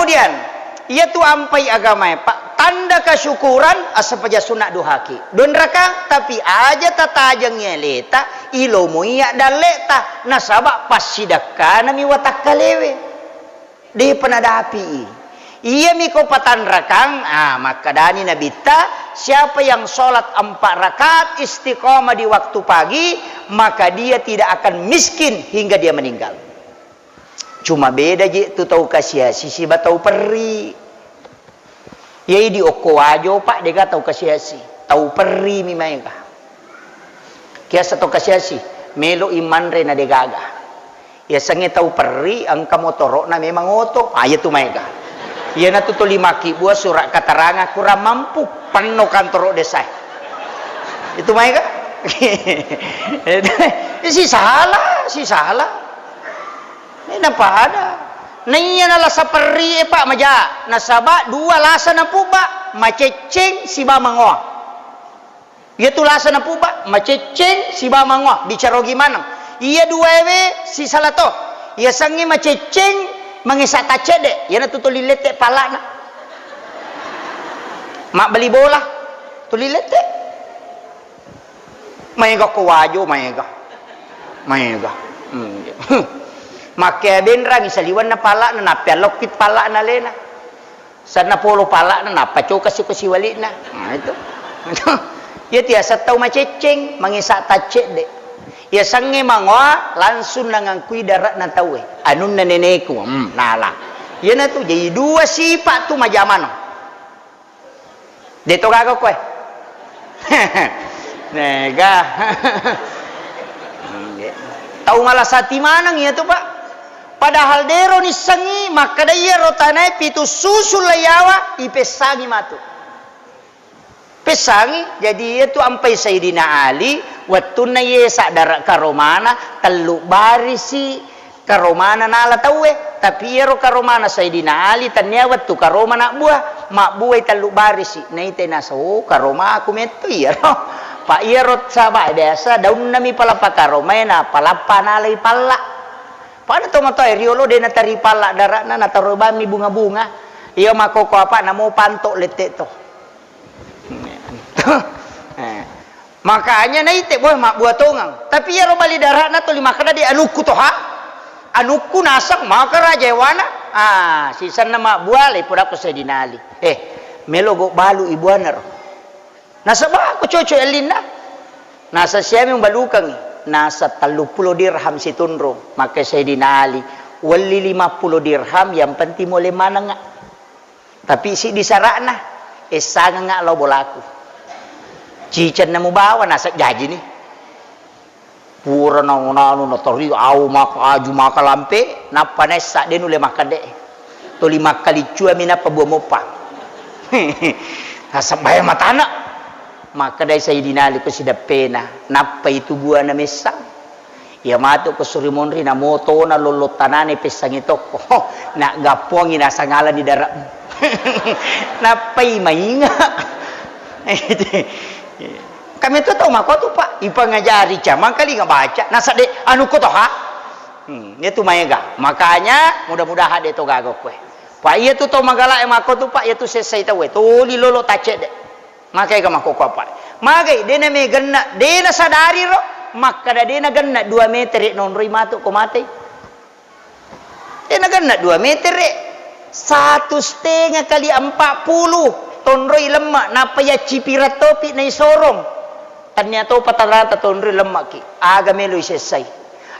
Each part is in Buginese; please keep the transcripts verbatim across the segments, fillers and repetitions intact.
Kemudian, iyatu ampai agamae, Pak, tanda kesyukuran, assempaja sunna duhaki. Dua rakang, tapi aja tatajengngi aleta, ilomoi dalleta, nasaba passidakkanami watakkalewe. Depa nadapi'i. Iyami ko patanrakang, ah, makkedani Nabitta, siapa yang sholat empat rakaat istiqomah di waktu pagi, maka dia tidak akan miskin hingga dia meninggal. Cuma beda je tu tau kasiasi siba tau perri. Iyai di okko wajo, Pak, dega tau kasiasi. Tau perri mi maega. Kiasa tau kasiasi, melo i manre na degaga. Yasengnge tau perri, engka motoro'na memang oto. Ah, iyatu maega. Iyanatu tuli makkibua surat keterangan kurang mampu, penno kantoro desa. Itu maega. Sisala, sisala. Ini pada. Naiya nalasa perri e, Pak, maja. Nasaba dua lasa napubba, macecceng siba mangoa. Iyatu lasa napubba, macecceng siba mangoa, bicara ogi maneng. Iya duaewe sisala to. Yasengnge macecceng mangesa taccedde, iyanatu tuli lette palla'na. Mabbali bola, tuli lette. Maega ko wajo, maega. Maega. Hmm. Makkea benrangi saliwenna palla'na, nappeallokki palla'na alena. Sanna polo palla'na, nappa coka siko siwali'na. Nah, itu. Iya tiasa tau macecceng, mangesa taccedde. Yasengnge mangoa langsung nangangkui dara'na tauwe. Anunna neneku, hmm, nala. Iyanatu, jadi dua sipa tu majamano. De to gaga koe. Nega. Tau malasati maneng iyatu, Pak. Padahal dero nissengngi makkeda iyaro tanae pitu susu laiyawa ipessangi matu. Pessangi, jadi iyatu ampai Sayyidina Ali wettunna iye saddara karomana tellu barisi karomana nala tauwe, tapi iyaro karomana Sayyidina Ali tennia wettu karoma nabbua, mabbuai tellu barisi, naita nasa, oh, karomaku metto iyaro. Pa iyaro saba biasa daunnami palappa karomae na palappa nalai palla. Pada tomatoae riolo de natari palla dara'na, nataro bammi bunga-bunga. Iya makkoko apa namo panto lette to. Eh. Makanya naite boe mabbua tongeng. Tapi iyaro bali dara'na tuli makkeda di anukku toha. Anukku naseng maka raja ewana. Ah, sisenna mabbua le pudakko Sayyidina Ali. Eh, melo go balu ibuanaro. Nasaba ko cocok ellinna. Nasa siami umbalukangi. Nasa telluppulo dirham situnrung. Maka Sayyidina Ali, welli lima puluh dirham, yang penting mole manengnga. Tapi siddi sara'na, essangengnga lao bolaku. Cicenna mubawa, nasa jajini. Pura naunanu nateri au maka aju maka lampe, nappa naessa de nulle makkedde. Tuli makkaliccuami nappa bua moppa. Nasabbae matana. Makkedai Sayyidina Ali ko sideppena, nappa itu buana messang. Iya matu ko suri monri na motona lollo tanane pessangi tokko. Na gappongi nasangalani dara. Nappai mainga. Kami tu tau makotu, Pak, ipangajari camang kali ngabaca. Nasadde anu ko toha. Hmm, iya tu maega. Makanya mudah-mudahan de to gaga koe. Pak, iya tu tau magala e makotu, Pak, iya tu sessai tau e. Tuli lolo taccedde. Maka ega makkokko apa? Magai, dena megenna, dena sadari ro, makkada dena genna dua meter nonroi matu ko matei. Dena genna dua meter, satu setengah kali empat puluh tonroi lemma, nappa yaccipira topi naisorong. Tania topa tarata tonroi lemmaki, aga melo isessai.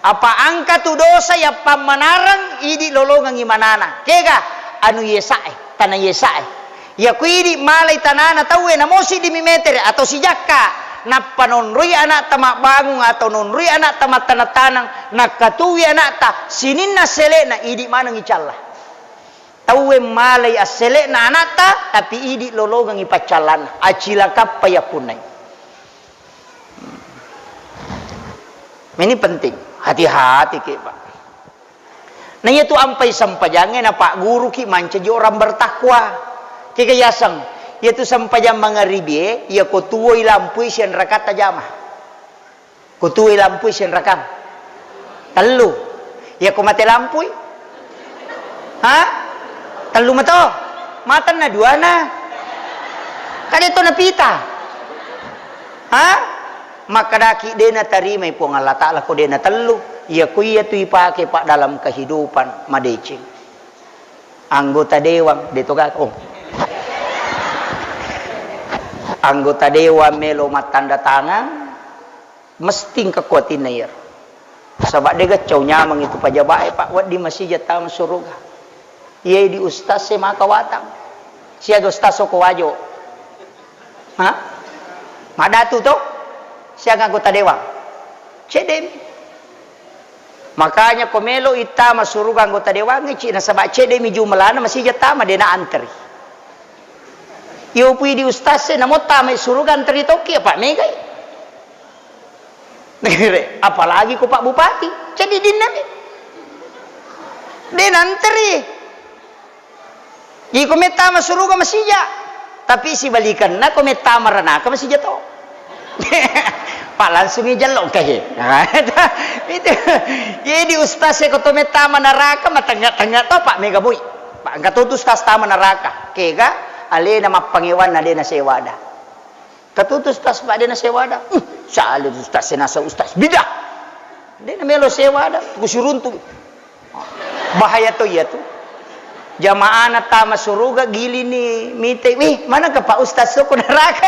Apa angka tu dosa yappammanareng idi lolongengi manana. Kega anu yesae, tana yesae. Iya ku idi malai tanana tauwe, namo siddi mi metere atau sijakka, nappa nonroi anakta mabbangung atau nonroi anakta mattaneng-taneng, nakkatuwi anakta sininna sele'na, idi manengi calla. Tauwe malai assele'na anakta, tapi idi lolongengi paccallanna, acilakappa yappunnai. Ini penting, hati-hati ki, Pak. Na iyatu ampai sempajangnge napagguruki mancaji orang bertakwa. Kega yaseng, iyatu sempajang mangaribie, iya ko tuwoi lampui sianrakatta jama. Ko tuwoi lampui sianrakang? Tellu. Iya ko mate lampui? Ha? Tellu mato. Matenna duana. Kade to napita. Ha? Makkedaki de' natarimai Puang Allah Ta'ala ko de' natellu. Iya ko iya tu ipake, Pak, dalam kehidupan madeceng. Anggota dewan, de' to gaga. Oh. Anggota dewan melo mattanda tangan, mesti engka kuatinna iyaro. Saba' de' gaccau nyameng itu pajaba'e, Pak, wedding masija tama suruga. Iye di ustaz e maka watang. Siaga ustaz oko wajo. Ha? Madatu to? Siaga anggota dewan. Cedde mi. Makanya ko melo ittama suruga anggota dewan e, ci, nasaba' cedde mi jumlana, masija tama, de' na antri. Iyo pui di ustaz e, namo tama suruga antri tokki, apa megai. Apalagi ko Pak Bupati, jadi dinnami. De' nanteri. Jadi ko mettama suruga masija, tapi sibalikanna ko mettama ranaka masija to. Pak, langsung i jello engka he. Itu. Jadi ustaz e ko to mettama naraka, matengnga-tengnga to, Pak, mega bui. Pak, engka to tu ustaz tama naraka. Kega alena mappangewanna de' nasewa ada. Katutu ustaz, Pak, de' nasewa ada. Uh, sale ustaz, senasa ustaz. Bidah. De' namelo sewa ada. Kusiruntu. Bahaya to iya tu. Jamaahna tama suruga, gilini mite. Wih, mana ke Pak Ustaz, soko neraka?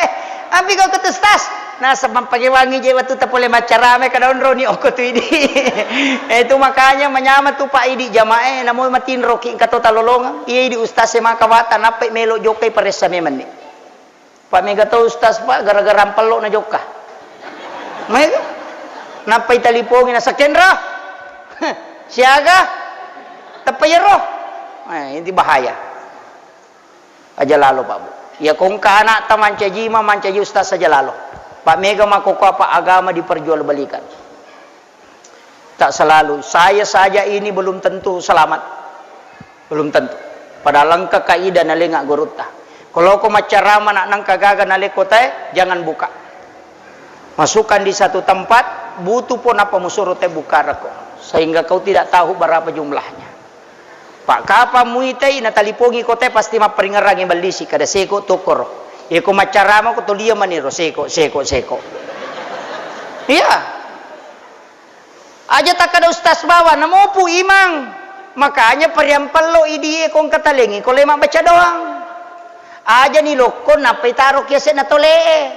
Ampi kau ke ustaz. Nasa mampangewangi je watu tapole macarame kada onroni oko tu idi. Eh, itu makanya manyama tu Pak idi jamaah, namo matinroki engka to talolongang. Iya idi ustaz e maka wata, nappai melo jokkai paressa memenni. Pak, mega to ustaz, Pak, gara-gara ampello na jokka. Mega. Nappa italipongi na sakendra. Siaga? Teppa yero. Eh, ini bahaya. Aja lalo, Pak, Bu. Ya kongka anak ta mancaji ma, mancaji ustaz aja lalo. Pak, mega makoko apa agama diperjualbelikan. Tak selalu. Saya saja ini belum tentu selamat. Belum tentu. Padahal engka kaidah nalenga gurutta. Kalau ko maccarama nak nengka gaga nalekko tae, jangan buka. Masukkan di satu tempat, butuh pun apa musuro te buka reko. Sehingga kau tidak tahu berapa jumlahnya. Pak, kapan muitai natalipongi ko tae pasti mapparingerangi bellisi kada seko tokoro. Iko maccarama ko tolia maniro seko, seko, seko. Iya. Aja takkada ustaz bawa, namopu imang. Makanya pariampello idie kong katalengi ko le mabbaca doang. Aja ni lokko nappai taro kiase na tolee.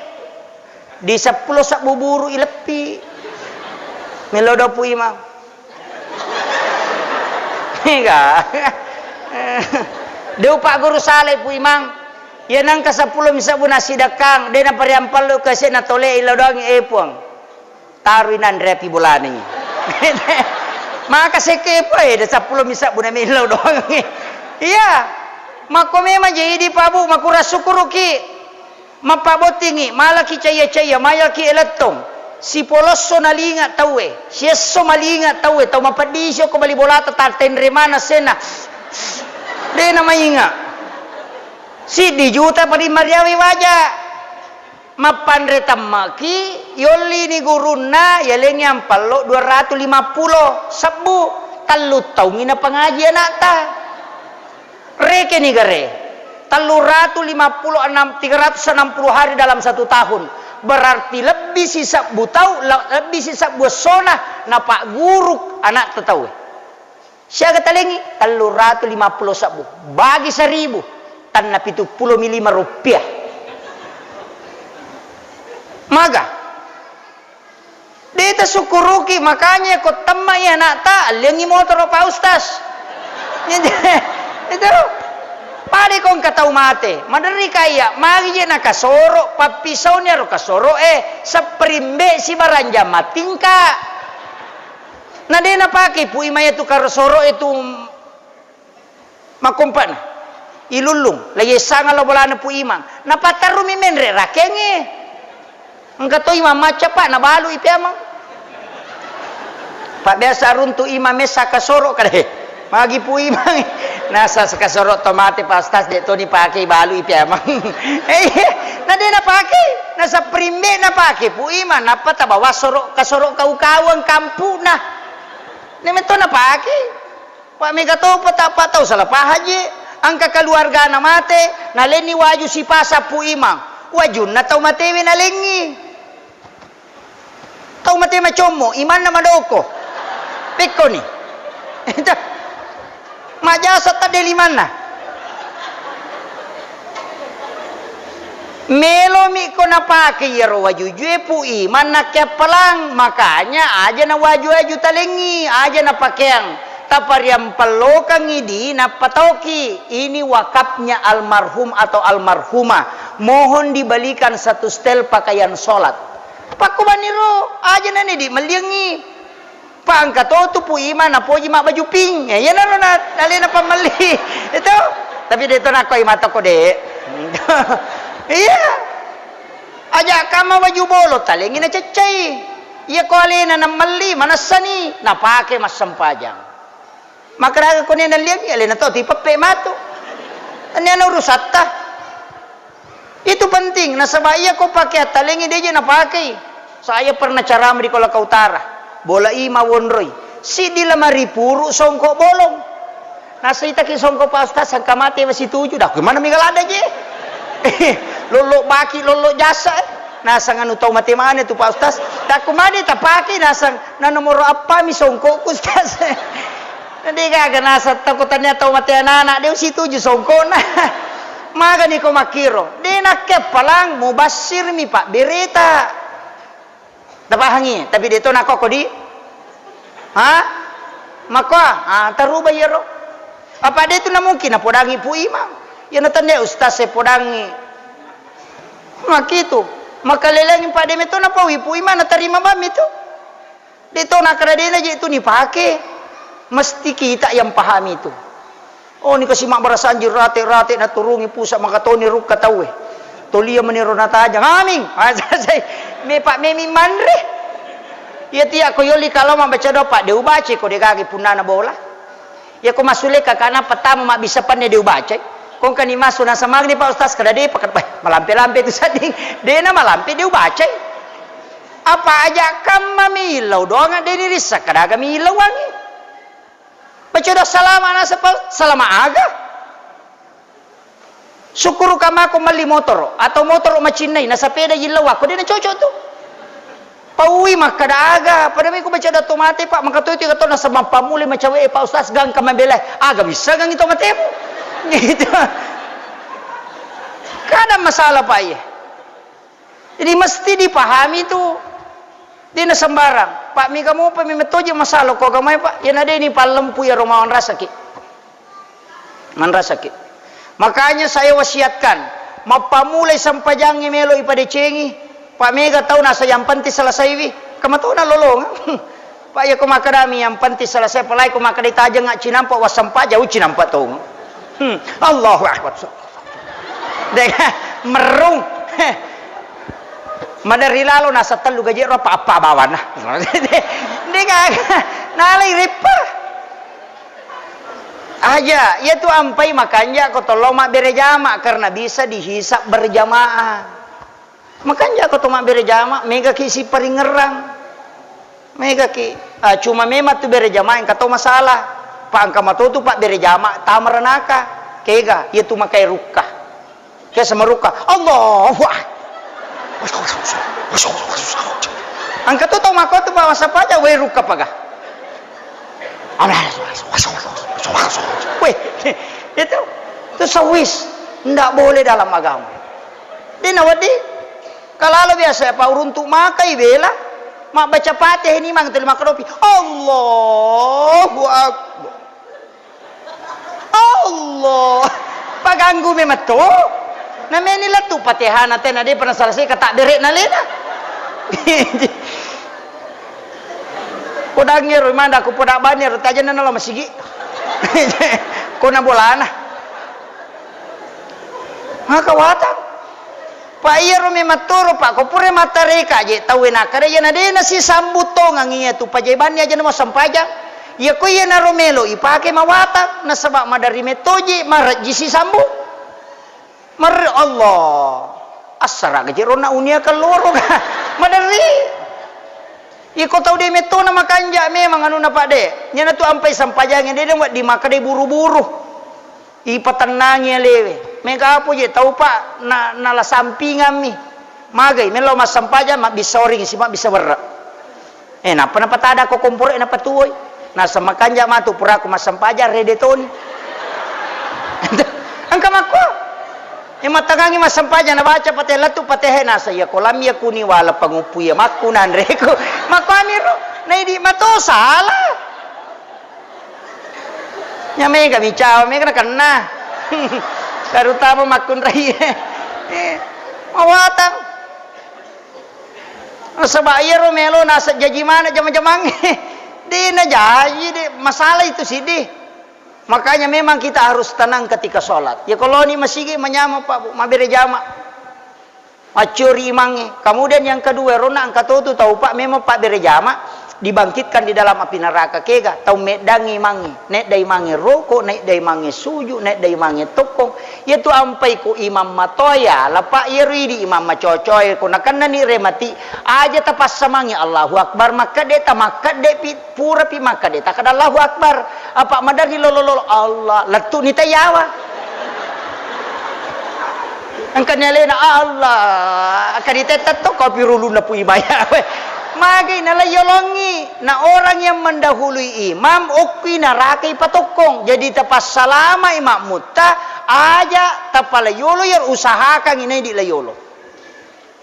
Di seppulo sabbu buru ileppi. Melo dopu imang. Ega. Deu Pak Guru salai pu imang. Iya nangka seppulo mi sabbu nasi dakang, de na pariampello kiase na tolee ilo doang e puang. Taroi nanre api bolani. Maka sekepo e, de seppulo mi sabbu na mellau doang. Iya. Makko memang je idi Pak Bu, makurang sukuruki. Mappabottingi, malaki caiya-caiya, mayaki elettong. Sipolosso nalinga tauwe, siesso malinga tauwe, tau mapeddisi okko bali bolata tattenre mana sena. De na mainga. Siddi juta paling mariawi waja. Mappanre temmaki, yollini gurunna, yalengi ampallo dua ratu lima pulo sebbu, tellu taungngi napangaji anakta. Rekeni gare, tellu ratu lima pulo enam, tiga ratus enam puluh hari dalam satu tahun. Berarti lebbi sisebbu tau, le-, lebbi sisebbu essona napagguru anakta tauwe. Siaga talengi? Tellu ratu lima pulo sebbu. Bagi seribu, tanna pitu pulo mi lima rupiah. Maga? De tasukkuruki, makanya ko temma iya anakta, alliangi motoro Pak Ustaz. Itu. Pada ko engka tau mate, maderri kaiya, magi je nakasoro, pappisauni aro kasoro e, spring bed sibarang jam matingka. Na de napake Pu Imang iyatu karosoro e tu makkompana. Ilullung, la yessanga lo bolana Pu Imang. Napatterrumi menre rakengnge. Engka to Imang macca, Pak, nabalu i Pu Imang. Pak, biasa runtu Imang messa kasoro kade. Magi Pu Imang. Nasa kasoro to mate Pak Ustaz, de to nipake, balu i Pu Imang. Eh, na de napake. Nasa spring bed napake Pu Imang, nappa tabawa soro, kasoro kau-kauang kampuna. Nemetto napake. Pak, mega topa tappa tau salah pahang je. Engka keluargana mate, nalenni waju sipasang Pu Imang. Wajunna tau matewe nalengngi. Tau mate macommo, imanna madoko. Pekkoni. Majjasa tadde limanna. Melomi ko napake iyaro wajujue Pu Imang nakkeappalang, makanya aja nawaju-waju talengngi, aja napakeang, tapariampellokengngi di nappatoki. Ini wakafnya almarhum atau almarhumah, mohon dibelikan satu setel pakaian sholat. Pakkubaniro aja nani di melliangngi. Pa engka to tu Pu Imang napoji mabbaju pink. Ya, iyanaro na, nalena pammelli. Itu. Tapi de to nakko Imang toko de. Iya. Aja kamma baju bolo talengi naceccai. Iya ko alena namelli manessani napake massempajang. Makkeda aga ko nenna liangi alena to tipeppe matu. Nenna urusatta. Itu penting, nasaba iya ko pakeang talengngi de je napakei. Saya pernah ceramah di Kolaka Utara. Bola i mawonroi. Siddi lemari puru songko bolong. Nasaitaki songko Pak Ustaz, sangka mate masituju. Dah, kemana mega lada je? Lollo baki, lollo jasa, eh. Nasang anu tau mate mana tu Pak Ustaz? Dah, kemana tapake nasang? Na nomor apa mi songkokku Ustaz? Nade gaga nasang tau ko tania tau mate anak-anak, de usituju songkona. Magani ko makkiro, de nakkeappalang, mubassir mi pabbereta. Tapahangi, tapi de to nakko ko di. Ha? Makko, ah, taruba iyaro. Apa de tu namungkin napodangi Pu Imang. Iya natandai ustaz e podangi. Makitu. Makalelengi pa de meto napaui Pu Imang natarima bammi tu. De to nakkeda de na je tu nipake. Mesti kita yang pahami tu. Oh, ni kasi mabbarasanji rate-rate naturungi pusa makatoni rukka tauwe. Tolia meniro natajang. Aming. Ah, selesai. Me pak memi manre. Iya tiya ko yoli kalau mabbaca doa pak de ubaca ko de gagi punnana bola. Iya ko masule kakana pertama mabbissa panne de ubacai. Kongkani masu nasamagni Pak Ustaz kada de pakat bah malampe-lampe tu sadding. De na malampe de ubacai. Apa aja kamma millau doang de ni rissa kada aga millau wangi. Baca doa salama nasaba salama aga. Sukkuruka mako melli motoro atau motoro macinnai nasapeda jillau akko de na cocok tu. Paui makkada aga, pada meko baca doa to mate pak, maka to itu kata nasaba pammulai macawe Pak Ustaz gangka mabela aga bisa gangi to matemu. Gitu. Kada masalah pak iye. Jadi mesti dipahami tu. Dena sembarang. Pak mega mopa memang toje masalah ko agamai pak. Yana deni pallempu ya Roma manrasaki. Manrasaki. Makanya saya wasiatkan, mappamulai sempajangnge melo ipadecengi. Pak mega tau nasa yang penting selesaiwi. Kamatona lolong. Pak ya ko makadami yang penting selesai palai ko makadai tajeng cinampa wassempajang cinampa tong. Hmm. Allahu Akbar. Dega merrung. Maderri lalo nasa tellu gaji ro apa-apa bawana. Dega nalai rippa. Aja, iya tu ampai makanja ko tollo mabbere jama karena bisa dihisab berjamaah. Makanja ko to mabbere jama, mega ki siparingerrang. Megaki, ah, cuma memang tu bere jamaah engka to masalah. Pa engka matotu pa bere jamaah tama ranaka. Kega, iya tu makai rukka. Ke sama rukka, Allahu Akbar. Engka tu tau mako tu pa masa paja, weh rukka paga. Weh, itu, itu sawis. Ndak boleh dalam agama. Dena wedding. Kalalo biasa pa uruntu makai bela. Mabbaca Fatihah ni mang tuli makkadopi. Allahu Akbar. Allah. Paganggu memang to. Nameni lettu Fatihana tena de pernah selesai kata bere nalena. Podangngero manda ku poda banero tajana nalo masigi. Kona bolana. Maka watang. Pa iyaro memettoro pa ko pura mattareka je tauwe nakkeda iyana de nasisambung tongang iya tu pajai banni aja namo sempajang. Iya ko iyanaro melo ipake mawatang nasaba maderri mettoji marejji sisambung. Mer Allah. Assara gaji ronna unia keloro. Maderri. Iko tau de mettona makanja memang anuna pa de. Nyana tu ampai sempajangnge de wedding makkeda buru-buru. Ipatennangi alewe. Mega apa je tau, Pak, na, nala sampingammi. Magai, melo massempajang, mabbissa oring, si mabbissa werre. Eh, nappa napatada ko komporo, eh, napatuwoi. Nasa makanja matu puraku massempajang, rede toni. Engka makko. Eh, mattangangi massempajang, nabaca Fatihah, lettu Fatihah, nasa iya ko lam yakuni wala panguppu iya makku nanreku. Makko amiro, naidi mato salah. Nya mega mi cawa, mega nakenna. Terutama makkunrai. Eh, mawatang. Nasaba iyaro melo naseng jaji maneng jama-jamangnge. De najaji, de masalah itu siddi. Makanya memang kita harus tenang ketika sholat. Ya kalau ni masigi manyameng, Pak, Bu, mabbere jama. Maccuri imangnge. Kemudian yang kedua, rona engka totu tau, Pak, memang pabbere jama, dibangkitkan di dalam api neraka. Kega? Tau meddangi imangnge, nedda imangnge roko, nedda imangnge suju, nedda imangnge tokkong. Iyatu ampai ko imam matoya, lapa iyaro idi imam macocoe, ko nakennani remati, aja tapassamangi Allahu Akbar, makkedde tamakkedde pi, pura pi makkedde takkeda Allahu Akbar. Apa maderri lolo-lolo, Allah, lettu ni tayawa. Engkani alena, Allah, engkani tetta to kopi rulunna pui baya. Magai nalaiyolongi. Na orang yang mendahului imam, okkui narakai patokkong. Jadi tapassalamai makmutta, aja tapalaiyolo, yar usahakan inai di layolo.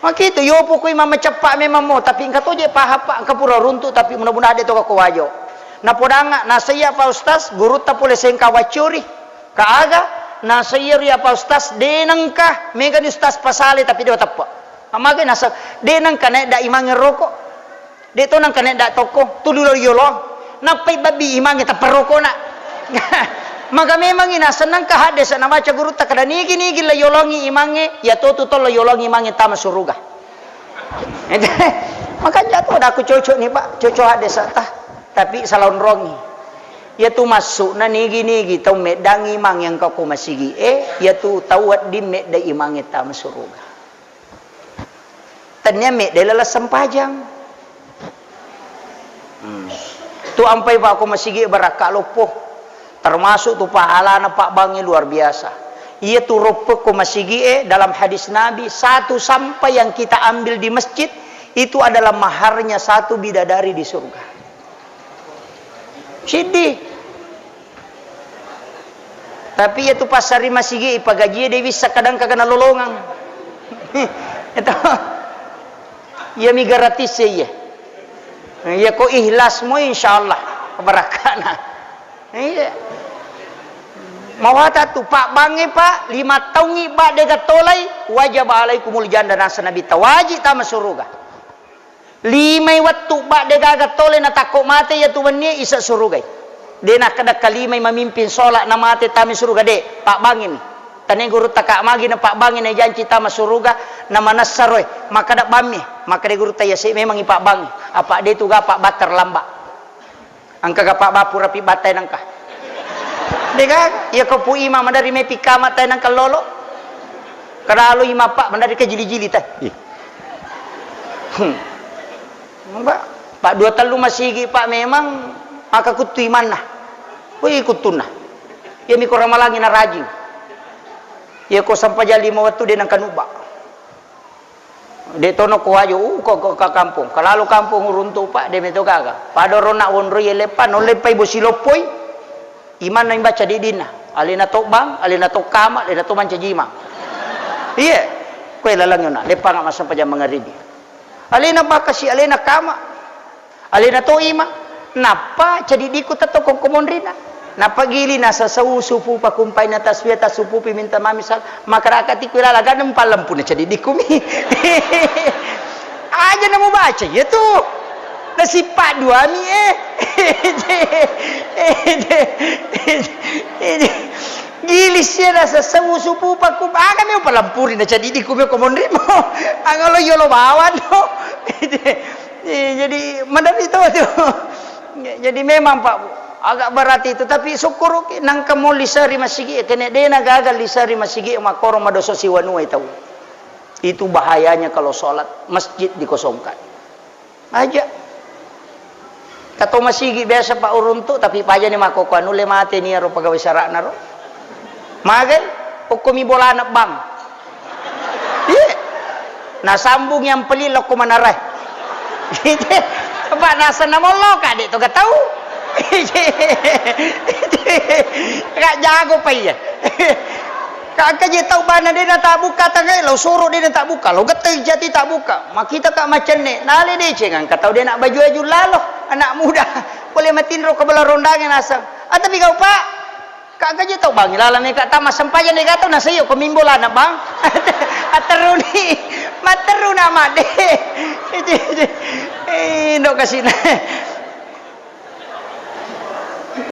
Makitu, yopo ko imam maceppa memang mo, tapi engka toje paham, Pak, engka pura runtu, tapi mudah-mudahan de to ko wajo. Napodanga, nasaiya Pak Ustaz, gurutta pole sengka waccuri. Ka aga, nasaiya ri Pak Ustaz, de nengka, megani Ustaz pasale, tapi de teppa. Amage nasa, de nengka naik da imange rokok. De to nengka naik da toko, tuli lo yolo. Nappai babbi imange tappa rokona. Maka memangi nasennengka haddesa nabaca gurutta kada nigi-nigi la yolongi imange, ya to tu to la yolongi imange tama suruga. Makanya to da aku cocok nih, Pak, cocok haddesa tah. Tapi salonrongi. Ya tu masuk na nigi-nigi tau meddangi imang yang kau masigi e, ya tu tau wedding medda imange tama suruga. Tennia medde laleng sempajang. Hmm. Tu ampai Pak ko masigi barakka loppo. Termasuk tu pahalana Pak Bangi luar biasa. Iya tu roppo ko masigi e, dalam hadis Nabi, satu sampah yang kita ambil di masjid itu adalah maharnya satu bidadari di surga. Siddi. Tapi iya tu passari masigi ipagajie de wissa kadang kagana lolongang. Itu. Iya mi gratis ya iya. Iya ko ikhlas mo insyaallah barakkana. Iya. Mawata tu Pak Bangi Pak, lima taungi Pak de gatolai, wajib alaikumul janda nasa Nabi ta wajib tama suruga. Limai wettu badde gaga tole natakko mate iyatu wennie ise surugai. De nakkeda kalimai mamimpin sola namate tama suruga de, pabbangimi. Tane gurutta ka magi na pabbangi na janci tama suruga na manessa roe, makkeda bammi, makkeda gurutta iya se memang ipabbangi. Apa de tu ga pabbatter lamba. Engka ga pabbapu rapi battai nengka. Degaga, iya ko pu ima madari mepi kama tai nengka lolo. Kadalo ima pa madari kajili-jili tai. Ih. Hmm. Mbak, pak dua tellu masigi pak memang maka kuttu imanna. Wih kuttunna. Iya miko ramalangi na rajing. Iya ko sampajang lima wettu de nengka nubba. De tono ko wajo, uh, ko, ko, ka kampong. Kalalo kampong uruntu, Pak, de meto gaga. Pada rona wonroi leppa, non leppai bosi loppoi. Imanna imbaca didinna. Alena to bang, alena to kama, alena to mancaji imang. Iye. Koe laleng yona, leppa nga massempajang mangaribi. Alena bakasi, alena kama. Alena to ima, nappa cedidikku tetto ko monrina. Nappa gili nasasau supu pakumpai na tasbih tassupupi minta mami sal-, makarakati ku ilala ganeng palempuna cedidikku mi. Aja namu baca iya tu. Nasipa dua mi eh. Gili sia nasasau supu pakumpai aga mi palempuri na cedidikku mi ko monrimo. Angalo yolo bawano. Eh, jadi madami to tu. Jadi memang Pak, agak berat itu, tapi syukur oke nangka mo lisa ri masigi, kene dena gagal lisa ri masigi makkoro madoso siwanua tau. Itu bahayanya kalau sholat masjid dikosongkan. Aja. Kato masigi biasa Pak uruntu, tapi pajani makkoko anu le mate ni aro pegawai sarana ro. Magai, okkomi bolana bang. Iya. Nasambung yang peli lokko manarae. Gitu. Coba naseng namollo kak, dek toga tau. Kak jago pa iya. Kak, engka je tau bana de natabukka tangai, lo soro de natabukka, lo gettai jati tabukka. Makita kak macenne, nale deceng engka tau de nak baju-baju lalo, anak muda. Pole matinro ke bala rondange naseng. Ah, tapi kau, Pak, kak engka je tau bangi lalane kak tama sempajang de kata naseng iyo ko mimbo lana bang. Ateruni, materuna made. Eh, ndo kasina.